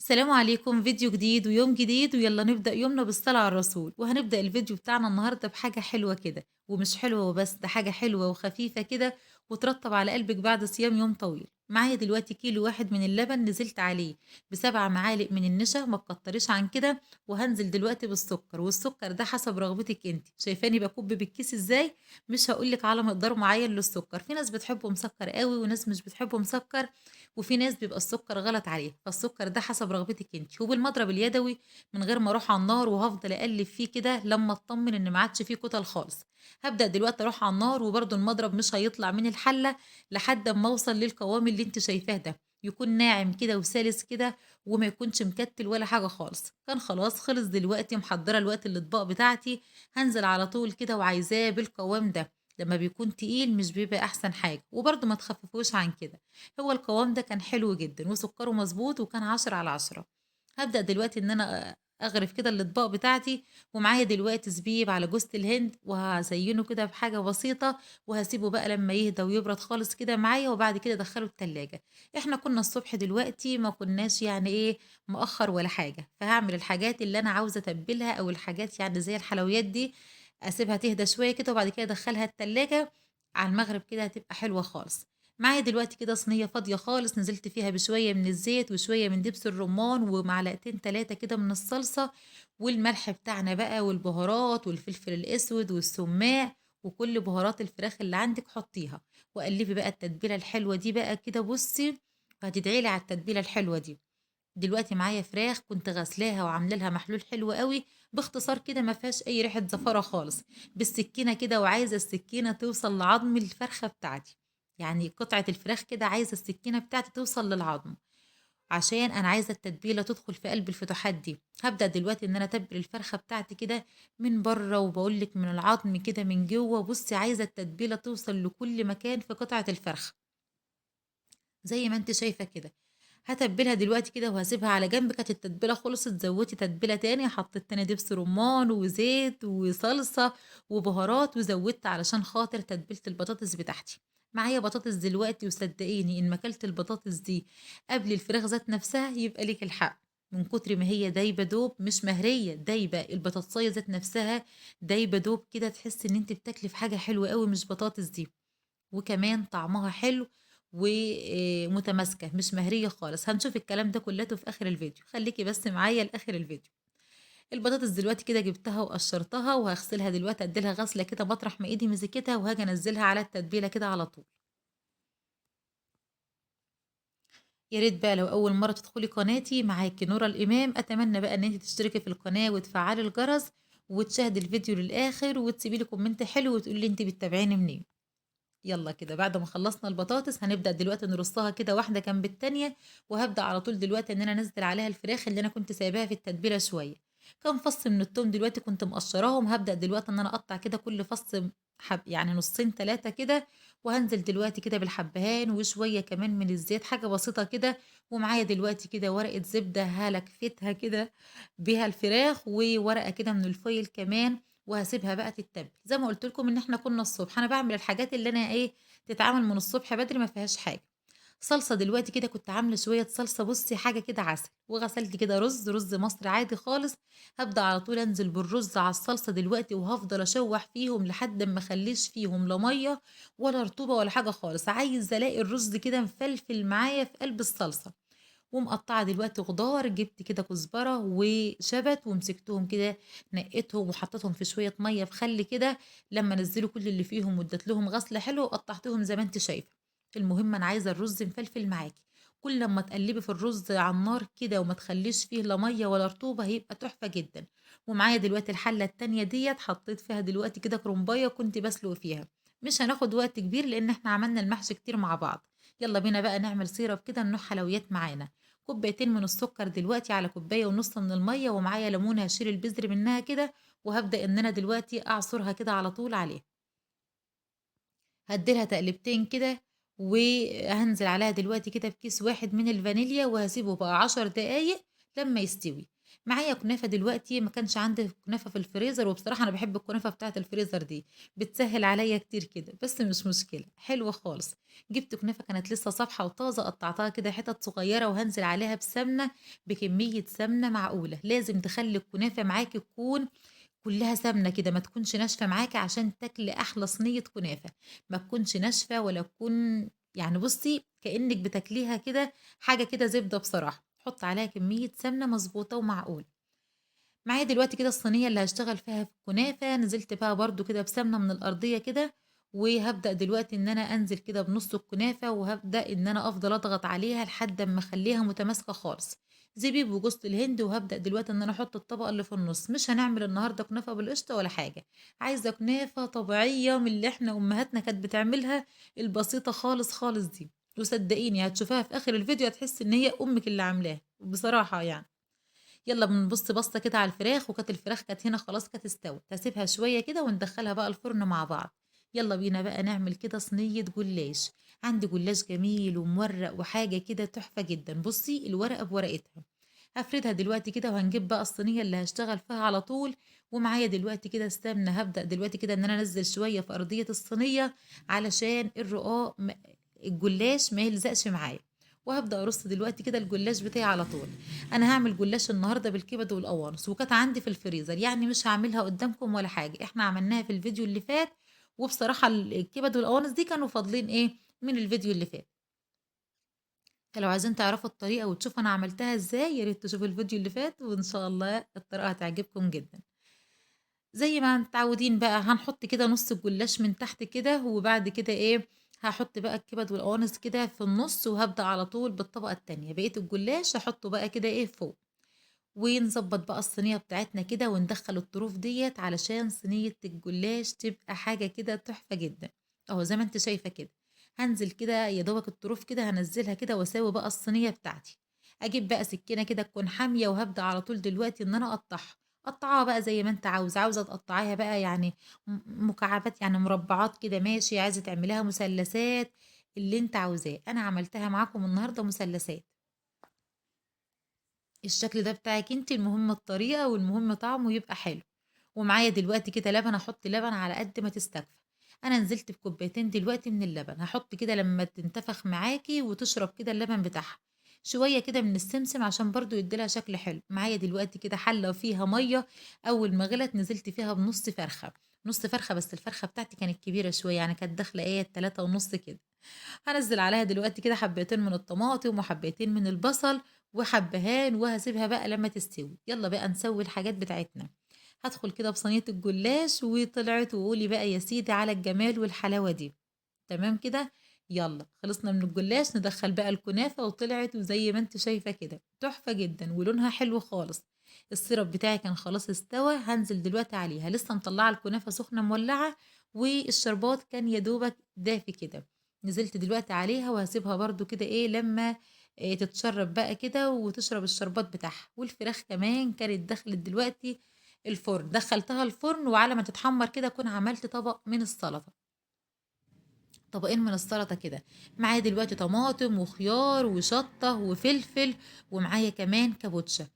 السلام عليكم. فيديو جديد ويوم جديد، ويلا نبدأ يومنا بالصلاة على الرسول. وهنبدأ الفيديو بتاعنا النهاردة بحاجة حلوة كده، ومش حلوة وبس، ده حاجة حلوة وخفيفة كده وترطب على قلبك بعد صيام يوم طويل. معايا دلوقتي كيلو واحد من اللبن نزلت عليه ب7 معالق من النشا، ما تكتريش عن كده. وهنزل دلوقتي بالسكر، والسكر ده حسب رغبتك انت. شايفاني بكب بالكيس ازاي؟ مش هقولك على مقدار معين للسكر، في ناس بتحبه مسكر قوي وناس مش بتحبه مسكر، وفي ناس بيبقى السكر غلط عليه، فالسكر ده حسب رغبتك انت. وبالمضرب اليدوي من غير ما اروح على النار، وهفضل اقلب فيه كده لما اطمن ان ما عادش فيه كتل خالص. هبدأ دلوقتي اروح على النار، وبرده المضرب مش هيطلع من الحلة لحد اما اوصل للقوام اللي انت شايفاه ده، يكون ناعم كده وسلس كده وما يكونش مكتل ولا حاجة خالص. كان خلاص خلص دلوقتي، محضرة الوقت الاطباق بتاعتي، هنزل على طول كده وعايزاه بالقوام ده. لما بيكون تقيل مش بيبقى احسن حاجة، وبرده ما تخففوش عن كده. هو القوام ده كان حلو جدا وسكره مظبوط وكان 10 على 10. هبدأ دلوقتي ان انا اغرف كده الاطباق بتاعتي، ومعايا دلوقتي زبيب على جوزة الهند، وهزينه كده بحاجة بسيطة، وهسيبه بقى لما يهدى ويبرد خالص كده معايا، وبعد كده ادخله التلاجة. احنا كنا الصبح دلوقتي ما كناش يعني ايه مؤخر ولا حاجة، فهعمل الحاجات اللي انا عاوزة اتبلها، او الحاجات يعني زي الحلويات دي اسيبها تهدى شوية كده، وبعد كده ادخلها التلاجة على المغرب كده، هتبقى حلوة خالص. معايا دلوقتي كده صينية فاضية خالص، نزلت فيها بشوية من الزيت وشوية من دبس الرمان ومعلقتين 3 كده من الصلصة، والملح بتاعنا بقى والبهارات والفلفل الأسود والسماق وكل بهارات الفراخ اللي عندك حطيها، وقلبي بقى التتبيلة الحلوة دي بقى كده. بصي وهتدعي لي على التتبيلة الحلوة دي. دلوقتي معايا فراخ كنت غسلاها وعامله لها محلول حلو قوي، باختصار كده ما فيهاش اي ريحه زفاره خالص، بالسكينه كده، وعايزه السكينه توصل لعظم الفرخه بتاعتي، يعني قطعه الفراخ كده عايزه السكينه بتاعتي توصل للعظم، عشان انا عايزه التتبيله تدخل في قلب الفتوحات دي. هبدا دلوقتي ان انا اتبل الفرخه بتاعتي كده من بره، وبقول لك من العظم كده من جوه. بصي عايزه التتبيله توصل لكل مكان في قطعه الفرخه زي ما انت شايفه كده. هتبلها دلوقتي كده وهسيبها على جنب. كانت التتبيله خلصت، زودتي تتبيله تاني، حطيت تاني دبس رمان وزيت وصلصه وبهارات، وزودت علشان خاطر تتبيله البطاطس بتاعتي. معايا بطاطس دلوقتي، وصدقيني ان ما اكلت البطاطس دي قبل الفراخ ذات نفسها يبقى ليك الحق، من كتر ما هي دايبه دوب، مش مهريه، دايبه البطاطسيه ذات نفسها دايبه دوب كده، تحس ان انت بتاكلي في حاجه حلوه قوي مش بطاطس دي، وكمان طعمها حلو ومتماسكه مش مهريه خالص. هنشوف الكلام ده كلته في اخر الفيديو، خليكي بس معايا لاخر الفيديو. البطاطس دلوقتي كده جبتها وقشرتها، وهغسلها دلوقتي، اديلها غسله كده مطرح ما ايدي مسكتها، وهاجي انزلها على التتبيله كده على طول. يا ريت بقى لو اول مره تدخلي قناتي، معاكي نورة الامام، اتمنى بقى ان انت تشتركي في القناه وتفعلي الجرس وتشاهدي الفيديو للاخر، وتسيبي لي comment حلو وتقولي لي انت بتتابعيني منين. يلا كده بعد ما خلصنا البطاطس هنبدأ دلوقتي نرصها كده واحدة جنب التانية، وهبدأ على طول دلوقتي ان انا انزل عليها الفراخ اللي انا كنت سايباها في التتبيلة شوية. كام فص من التوم دلوقتي كنت مقشراهم، هبدأ دلوقتي ان انا اقطع كده كل فص حب يعني نصين 3 كده، وهنزل دلوقتي كده بالحبهان وشوية كمان من الزيت، حاجة بسيطة كده. ومعايا دلوقتي كده ورقة زبدة هلكفتها كده بيها الفراخ، وورقة كده من الفويل كمان، وهسيبها بقى تتبل. زي ما قلت لكم ان احنا كنا الصبح، انا بعمل الحاجات اللي انا ايه تتعمل من الصبح بدري ما فيهاش حاجه. صلصه دلوقتي كده كنت عامله شويه صلصه، بصي حاجه كده عسل، وغسلت كده رز مصري عادي خالص. هبدا على طول انزل بالرز على الصلصه دلوقتي، وهفضل اشوح فيهم لحد ما اخليش فيهم لا ميه ولا رطوبه ولا حاجه خالص. عايزه الاقي الرز كده مفلفل معايا في قلب الصلصه. ومقطعه دلوقتي خضار، جبت كده كزبره وشبت ومسكتهم كده نقيتهم وحطيتهم في شويه ميه في خل كده لما نزلوا كل اللي فيهم، واديت لهم غسله حلوه وقطعتهم زي ما انت شايفه. المهم انا عايزه الرز مفلفل معاكي، كل لما تقلبي في الرز على النار كده وما تخليش فيه لا ميه ولا رطوبه هيبقى تحفه جدا. ومعايا دلوقتي الحله التانية ديت حطيت فيها دلوقتي كده كرنبايه كنت بسلق فيها. مش هناخد وقت كبير لان احنا عملنا المحشي كتير مع بعض. يلا بينا بقى نعمل syrup كده نوع حلويات معانا. كوبايتين من السكر دلوقتي على كوبايه ونص من الميه، ومعايا ليمونه هشيل البذر منها كده، وهبدا ان انا دلوقتي اعصرها كده على طول عليها. هديلها تقلبتين كده، وهنزل عليها دلوقتي كده بكيس واحد من الفانيليا، وهسيبه بقى 10 دقايق لما يستوي. معايا كنافة دلوقتي، ما كانش عندي كنافة في الفريزر، وبصراحة أنا باحب الكنافة بتاعة الفريزر دي، بتسهّل عليّا كتير كده، بس مش مشكلة، حلوة خالص. جِبت كنافة كانت لسه صابحة وطازة، قطّعتها كده حتت صغيرة وهانزل عليها بسمنة، بكمية سمنة معقولة، لازم تخلّي الكنافة معاكِ تكون كلّها سمنة كده، ما تكونش ناشفة معاكِ عشان تاكلي أحلى صينية كنافة، ما تكونش ناشفة ولا تكون يعني بُصّي كإنِّك بتاكليها كده حاجة كده زبدة بصراحة. حُطّي عليها كمية سمنة مضبوطة ومعقولة. معايا دلوقتي كده الصينية اللي هاشتغل فيها في الكنافة، نزلت بها برضه كده بسمنة من الأرضية كده، وهابدأ دلوقتي إن أنا أنزل كده بنُص الكنافة، وهابدأ إن أنا أفضل أضغط عليها لحد أمّا أخلّيها متماسكة خالص. زبيب وجوزة الهند، وهابدأ دلوقتي إن أنا أحط الطبقة اللي في النُص، مش هنعمل النهارده كنافة بالقشطة ولا حاجة، عايزة كنافة طبيعية من اللي إحنا أمهاتنا كانت بتعملها، البسيطة خالص، خالص دي، وصدقيني هتشوفيها في آخر الفيديو هتحسي إن هي أمِك اللي عاملاها، بصراحة يعني. يالّا بنبُص بصّة كده على الفراخ، وكانت الفراخ كانت هنا خلاص كانت استوت، هاسيبها شوية كده وندخّلها بقى الفرن مع بعض. يالّا بينا بقى نعمل كده صينية جلاش، عندي جلاش جميل ومورق وحاجة كده تحفة جدًا، بُصّي الورقة بورقتها. هافردها دلوقتي كده، وهنجيب بقى الصينية اللي هاشتغل فيها على طول، ومعايا دلوقتي كده السمنة، هابدأ دلوقتي كده إن أنا أنزّل شوية في أرضية الصينية علشان الرقاق الجلاش ما يلزقش معايا، وهابدأ أرص دلوقتي كده الجلاش بتاعي على طول. أنا هاعمل جلاش النهارده بالكبد والقوانص، وكانت عندي في الفريزر، يعني مش هاعملها قدامكم ولا حاجة، إحنا عملناها في الفيديو اللي فات، وبصراحة الكبد والقوانص دي كانوا فاضلين إيه من الفيديو اللي فات. فلو عايزين تعرفوا الطريقة وتشوفوا أنا عملتها إزاي، يا ريت تشوفوا الفيديو اللي فات، وإن شاء الله الطريقة هتعجبكم جدًا. زي ما متعودين بقى هنحط كده نُص الجلاش من تحت كده، وبعد كده إيه، هاحط بقى الكبد والقوانص كده في النُص، وهابدأ على طول بالطبقة التانية، بقية الجلاش هاحطه بقى كده إيه فوق. ونضبط بقى الصينية بتاعتنا كده، وندخل الطروف ديّة علشان صينية الجلاش تبقى حاجة كده تحفة جدًا، أهو زي ما أنتِ شايفة كده. هانزل كده يا دوبك الطروف كده هانزلها كده، وأساوي بقى الصينية بتاعتي. أجيب بقى سكينة كده تكون حامية، وهابدأ على طول دلوقتي إن أنا أقطعها. قطعيها بقى زي ما أنتِ عاوزة، عاوزة تقطعيها بقى يعني مكعبات، يعني مربعات كده ماشي، عايزة تعمليها مثلثات، اللي أنتِ عاوزاه. أنا عملتها معاكم النهارده مثلثات. الشكل ده بتاعِك أنتِ، المهم الطريقة والمهم طعمه يبقى حلو. ومعايا دلوقتي كده لبن، هاحط لبن على قد ما تستكفى. أنا نزلت بكوبايتين دلوقتي من اللبن، هاحط كده لما تنتفخ معاكِ وتشرب كده اللبن بتاعها. شوية كده من السمسم عشان برضه يدّي لها شكل حلو. معايا دلوقتي كده حلة فيها مَيّة، أول ما غلت نزلت فيها بنُص فرخة، نُص فرخة بس الفرخة بتاعتي كانت كبيرة شوية، يعني كانت داخلة إيه 3.5 كده. هانزّل عليها دلوقتي كده حبّتين من الطماطم وحبّتين من البصل وحبّهان، وهاسيبها بقى لمّا تستوي. يالّا بقى نسوي الحاجات بتاعتنا. هادخل كده بصينية الجلاش، وطلعت وقولي بقى يا سيدي على الجمال والحلاوة دي. تمام كده؟ يالّا خلصنا من الجلاش، ندخّل بقى الكنافة، وطلعت وزي ما أنتِ شايفة كده، تحفة جدًا ولونها حلو خالص. ال syrup بتاعي كان خلاص استوى، هانزل دلوقتي عليها، لسه مطلعة الكنافة سخنة مولعة، والشربات كان يا دوبك دافي كده. نزلت دلوقتي عليها وهاسيبها برضه كده إيه لما تتشرب بقى كده وتشرب الشربات بتاعها. والفراخ كمان كانت دخلت دلوقتي الفرن، دخلتها الفرن، وعلى ما تتحمر كده أكون عملت طبق من السلطة، طبقين من السلطة كده. معايا دلوقتي طماطم وخيار وشطة وفلفل، ومعايا كمان كابوتشا.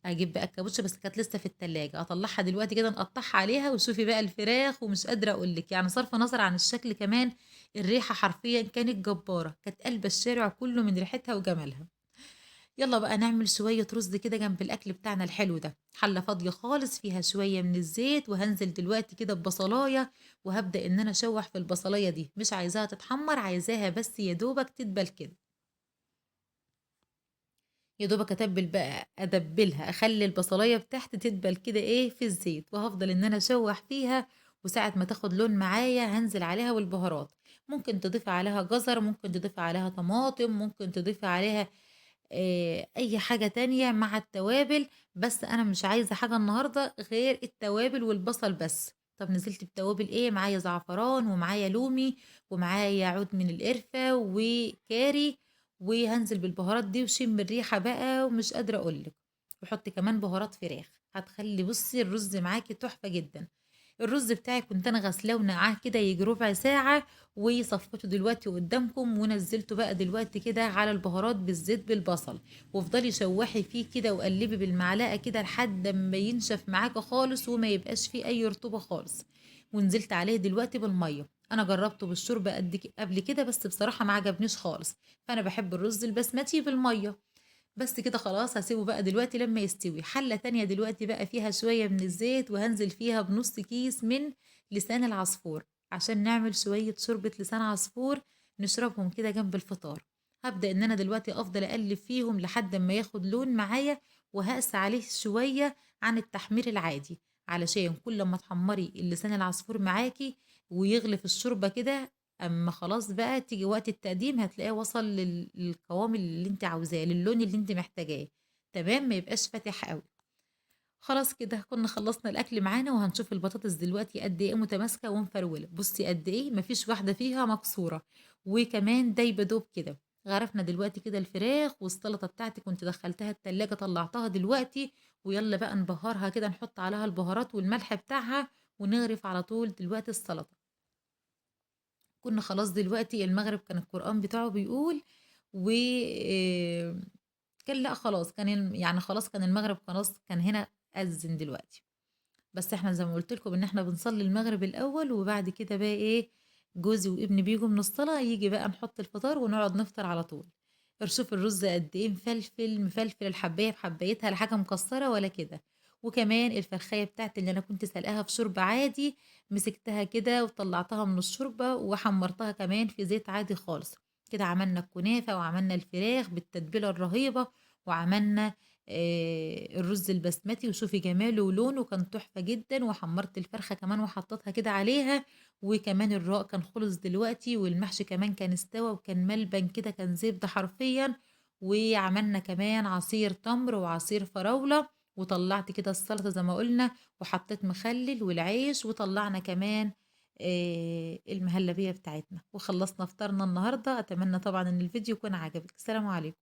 أجيب بقى الكابوتشا بس كانت لسه في التلاجة، أطلعها دلوقتي كده نقطعها عليها، وشوفي بقى الفراخ ومش قادرة أقول لِك، يعني صرف نظر عن الشكل كمان الريحة حرفيًا كانت جبارة، كانت قلبة الشارع كله من ريحتها وجمالها. يالّا بقى نعمل شوية رز كده جنب الأكل بتاعنا الحلو ده، حلة فاضية خالص فيها شوية من الزيت، وهانزل دلوقتي كده ببصلاية، وهابدأ إن أنا أشوح في البصلاية دي، مش عايزاها تتحمر، عايزاها بس يا دوبك تدبل كده. يا دوبك أتبل بقى، أدبلها، أخلي البصلاية بتاعتي تدبل كده إيه في الزيت، وهافضل إن أنا أشوح فيها، وساعة ما تاخد لون معايا هانزل عليها بالبهارات. ممكن تضيفي عليها جزر، ممكن تضيفي عليها طماطم، ممكن تضيفي عليها أي حاجة تانية مع التوابل، بس أنا مش عايزة حاجة النهارده غير التوابل والبصل بس. طب نزلت بتوابل إيه؟ معايا زعفران، ومعايا لومي، ومعايا عود من القرفة، وكاري، وهانزل بالبهارات دي وشم الريحة بقى ومش قادرة أقول لِك. وحطي كمان بهارات فراخ، هتخلي بُصّي الرز معاكِ تحفة جدًا. الرز بتاعي كنت أنا غسلاه ونقعاه كده ييجي ربع ساعة، وصفيته دلوقتي قدامكم، ونزلته بقى دلوقتي كده على البهارات بالزيت بالبصل، وافضلي شوحي فيه كده وقلبي بالمعلقة كده لحد ما ينشف معاكي خالص وما يبقاش فيه أي رطوبة خالص. ونزلت عليه دلوقتي بالمية. أنا جربته بالشوربة قبل كده بس بصراحة ما عجبنيش خالص، فأنا بحب الرز البسمتي بالمية. بس كده خلاص هسيبه بقى دلوقتي لما يستوي. حلة تانية دلوقتي بقى فيها شوية من الزيت، وهنزل فيها بنص كيس من لسان العصفور عشان نعمل شوية شوربة لسان عصفور نشربهم كده جنب الفطار. هبدأ ان انا دلوقتي افضل اقلب فيهم لحد ما ياخد لون معايا، وهقسى عليه شوية عن التحمير العادي، علشان كل ما تحمري اللسان العصفور معاكي ويغلي في الشوربة كده، اما خلاص بقى تيجي وقت التقديم هتلاقيه وصل للقوام اللي انت عاوزاه، للون اللي انت محتاجاه. تمام، ما يبقاش فاتح قوي. خلاص كده كنا خلصنا الاكل معانا، وهنشوف البطاطس دلوقتي قد ايه متماسكة ومفروله. بصي قد ايه، مفيش واحدة فيها مكسورة، وكمان دايبه دوب كده. غرفنا دلوقتي كده الفراخ والسلطة بتاعتي كنت دخلتها التلاجة طلعتها دلوقتي، ويلا بقى نبهرها كده، نحط عليها البهارات والملح بتاعها ونغرف على طول دلوقتي السلطة. كنا خلاص دلوقتي المغرب كان القرآن بتاعه بيقول، و كان لا خلاص كان يعني خلاص كان المغرب خلاص كان هنا أذن دلوقتي. بس احنا زي ما قلت لكم ان احنا بنصلي المغرب الاول، وبعد كده بقى ايه جوزي وابني بيجوا من الصلاة، يجي بقى نحط الفطار ونقعد نفطر على طول. شوف الرز قد ايه مفلفل مفلفل، الحبايه بحبايتها، لا حاجة مكسرة ولا كده. وكمان الفرخايه بتاعتي اللي انا كنت سلقاها في شوربة عادي، مسكتها كده وطلعتها من الشوربة وحمرتها كمان في زيت عادي خالص. كده عملنا الكنافه وعملنا الفراخ بالتتبيله الرهيبة، وعملنا الرز البسمتي، وشوفي جماله ولونه كان تحفة جدا. وحمرت الفرخه كمان وحطيتها كده عليها، وكمان الرق كان خلص دلوقتي، والمحشي كمان كان استوى وكان ملبن كده، كان زبدة حرفيا. وعملنا كمان عصير تمر وعصير فراوله، وطلعت كده السلطة زي ما قلنا، وحطيت مخلل والعيش، وطلعنا كمان المهلبيه بتاعتنا، وخلصنا فطارنا النهارده. اتمنى طبعا ان الفيديو يكون عجبك. السلام عليكم.